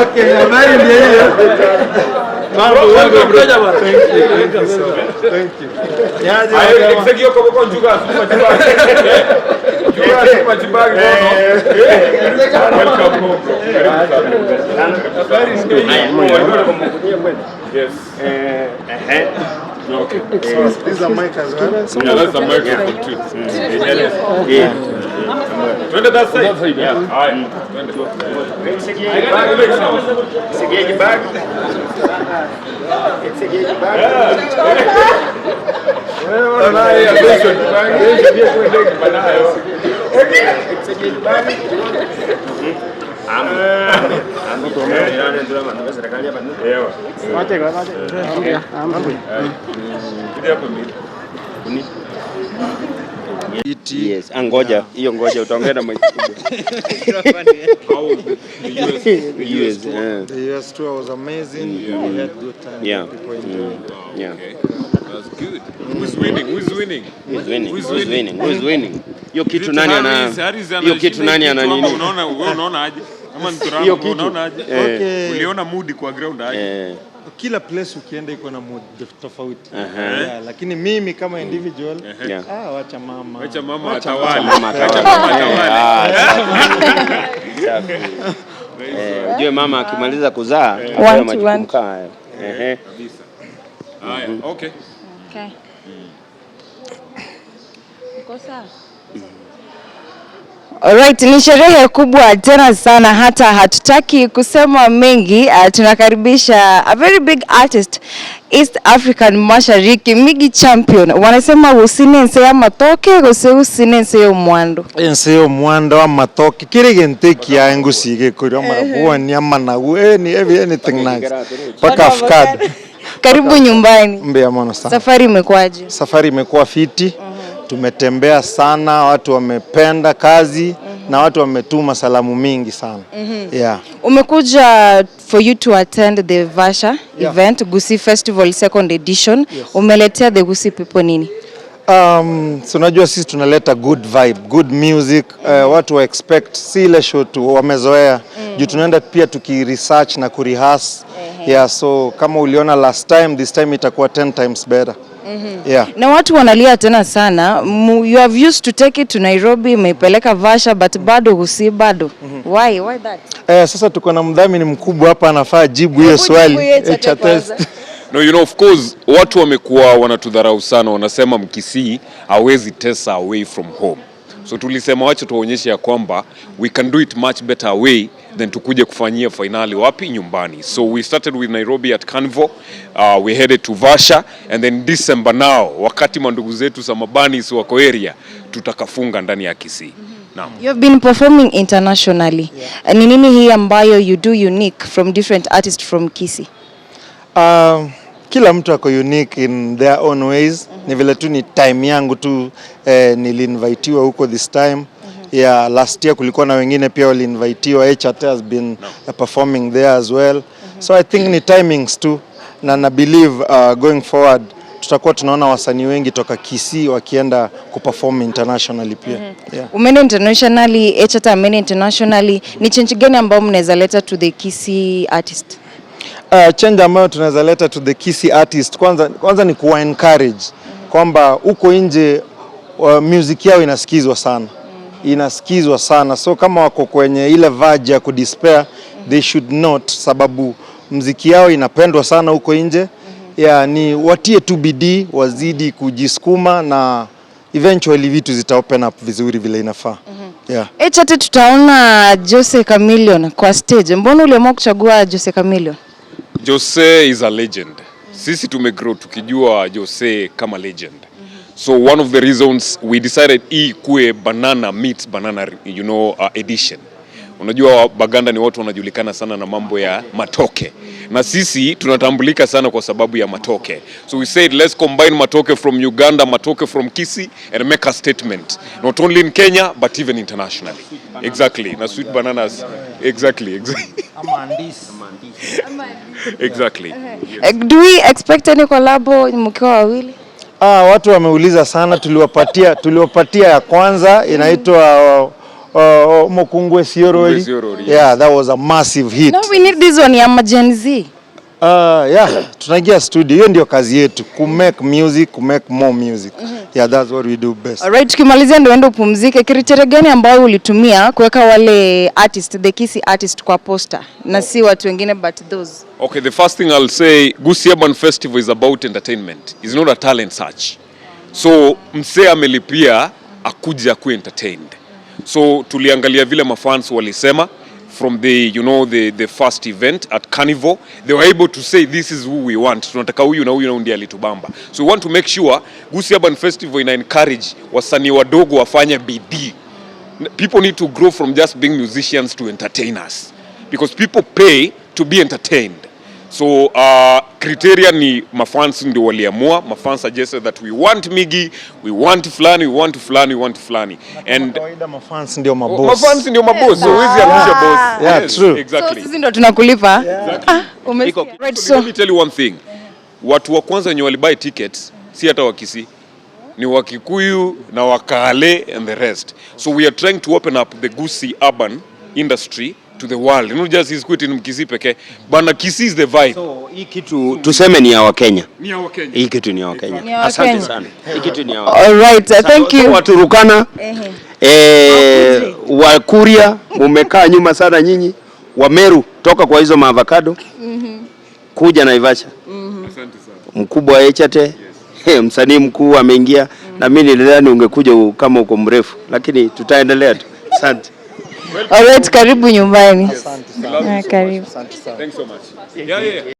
Okay, habari ndio hiyo. Mambo, welcome, bro. Thank you, thank you so much. Thank you. Niaje, Ayo, jamaa? Nikisegio kwa kwa njuga suma chibagi. Njuga suma chibagi bono. Welcome home, bro. Karibu sana. Habari ndio hiyo. Yes. Okay. These are mic as well. Yeah, that's the microphone too. Yeah. Twende that side. Yeah. Haya. Twende. Bag make sound. Segedi bag. Segedi bag. Wewe naye attention. Banayo. Segedi bag. Ewa. Kuja hapo mimi. Yes, ah, ngoja hiyo, ngoja utaongea na mic kubwa. How was the US, the US US, tour? The US tour was amazing. We had good time. People enjoyed. Okay. That's good. Who's winning? Who's winning? Who's winning? Who's Who's winning? winning? Who's winning? Hiyo kitu nani ana Harris hiyo kitu anashinda nani hii ana kitu ama nini? Unaona, wewe unaona aje? Ama ni Trump, Hiyo kitu. unaona aje? Okay. Uliona mood kwa ground aje? Kila place ukienda iko na mood tofauti. Yeah, lakini mimi kama individual, ah, wacha mama. Wacha mama atawale. Mama Wacha atawale. mama atawale. Ah, safi. Safi. Ujue mama akimaliza kuzaa apewe One, two, majukumu one. kama hayo. Ehe. Kabisa. Haya, okay. Okay. Uko sawa? Alright, ni sherehe kubwa tena sana, hata hatutaki kusema mengi. Tunakaribisha a very big artist, East African Mashariki, Migi Champion. Wanasema usinense ya matoke gose usinense ya mwando. Ense yo mwando wa matoke kiri gente kia engusige kuri amabwoni amanagu any every anything nice paka avocado. Karibu nyumbani. Mbea mono sana. Safari imekuwaje? Safari imekuwa fiti. Tumetembea sana, watu wamependa kazi na watu wametuma salamu mingi sana. Yeah. Umekuja for you to attend the Vasha event, Gusii Festival second edition. Umeletea the Gusii people nini? So unajua sisi tunaleta good vibe, good music. Watu wa expect si ile show tu wamezoea juu tunaenda pia tuki research na kurehearse. Yeah, so kama uliona last time, this time itakuwa 10 times better. Yeah. Na watu wanalia tena sana. You have used to take it to Nairobi, umeipeleka Vasha, but bado Gusii bado. Why? Why that? Sasa tuko na mdhamini mkubwa hapa, anafaa jibu hiyo Hebu swali. jibu hiyo Cha Chate kwanza. test. No, of course watu wamekuwa wanatudharau sana, wanasema Mkisii hawezi tesa away from home. So tulisema wacha tuwaonyeshe ya kwamba we can do it much better away than tukuje kufanyia finali wapi, nyumbani. So we started with Nairobi at Carnival, we headed to Vasha and then December now, wakati mandugu zetu Samabanis wako area, tutakafunga ndani ya Kisii. Naam. You have been performing internationally. Ni nini hii ambayo you do unique from different artists from Kisii? Kila mtu ako unique in their own ways. Ni vile tu ni time yangu tu, niliinvitiwa huko this time. Yeah, last year kulikuwa na wengine pia waliinvitiwa. HRT has been performing there as well. So I think ni timings tu na believe going forward tutakuwa tunaona wasanii wengi toka Kisii wakienda kuperform internationally pia. Yeah. Umeenda internationally, HRT ameenda internationally. Ni change gani ambayo mnaweza leta to the Kisii artist? Change ambayo tunaweza leta to the Kisii artist kwanza, kwanza ni kuwa encourage kwamba huko nje music yao inasikizwa sana, inasikizwa sana, so kama wako kwenye ile verge ya kudespair, they should not, sababu mziki yao inapendwa sana huko nje. Yeah, ni watie tu bidii, wazidi kujisukuma na eventually vitu zita open up vizuri vile inafaa. Yeah. HRT, tutaona Jose Chameleone kwa stage. Mbona uliamua kuchagua Jose Chameleone? Jose is a legend. Sisi tumegrow tukijua Jose kama legend. So one of the reasons we decided hii kuwe banana meets banana edition. Unajua Baganda ni watu wanajulikana sana na mambo ya matoke, na sisi tunatambulika sana kwa sababu ya matoke. So we said, let's combine matoke from Uganda, matoke from Kisii and make a statement not only in Kenya but even internationally. Exactly. Na sweet bananas. Exactly. Exactly. Do we expect any collabo mkiwa wawili? Ah, watu wameuliza sana, tuliwapatia ya kwanza inaitwa Mokungwe Siorori. Mokungwe Siorori, yes. Yeah, that was a massive hit. No, we need this one ya Gen Z. Yeah, tunaingia studio, hiyo ndio kazi yetu, ku make music, ku make more music. Yeah, that's what we do best. Alright, tukimalizia ndio uende upumzike. Criteria gani ambayo ulitumia kuweka wale artist, the Kisii artist kwa poster na si watu wengine but those? Okay, the first thing I'll say, Gusii Urban Festival is about entertainment. It's not a talent search. So msee amelipia akuja akuwe entertained. So tuliangalia vile mafans walisema from the you know the first event at Carnival. They were able to say, "This is who we want. Tunataka huyu na huyu na huyu ndiye alitubamba." So we want to make sure Gusii Urban Festival ina encourage wasanii wadogo wafanye bidii. People need to grow from just being musicians to entertainers because people pay to be entertained. So criteria ni mafans ndio waliamua. Mafans suggested that we want Miggy, we want fulani, we want fulani, we want fulani, and Kawaida mafans ndio maboss. Mafans ndio maboss, so huwezi angusha boss. Yeah, Yes, true. exactly. So sisi ndo tunakulipa. Ah, umesikia? Right, So, so let me tell you one thing. Watu wa kwanza wenye walibuy tickets si hata Wakisii, ni Wakikuyu na Wakale and the rest. So we are trying to open up the Gusii urban industry to the world. Not just isikuwe ni Mkisii pekee. Bana, Kisii is the vibe. So hii kitu tuseme ni ya Wakenya. Ni ya Wakenya. Hii kitu ni ya Wakenya. Ni ya Asante Wakenya. sana. Hii kitu ni ya Wakenya. All right, thank you. Waturukana, Wakuria mumekaa nyuma sana nyinyi. Wameru, toka kwa hizo maavocado kuja Naivasha. Asante sana. Mkubwa wa Echate, msanii mkuu ameingia, na mimi nilidhani ungekuja kama uko mrefu, lakini tutaendelea tu. Asante. All right, karibu nyumbani. Asante sana. Ah, karibu. Asante sana. Thanks so much. Yeah.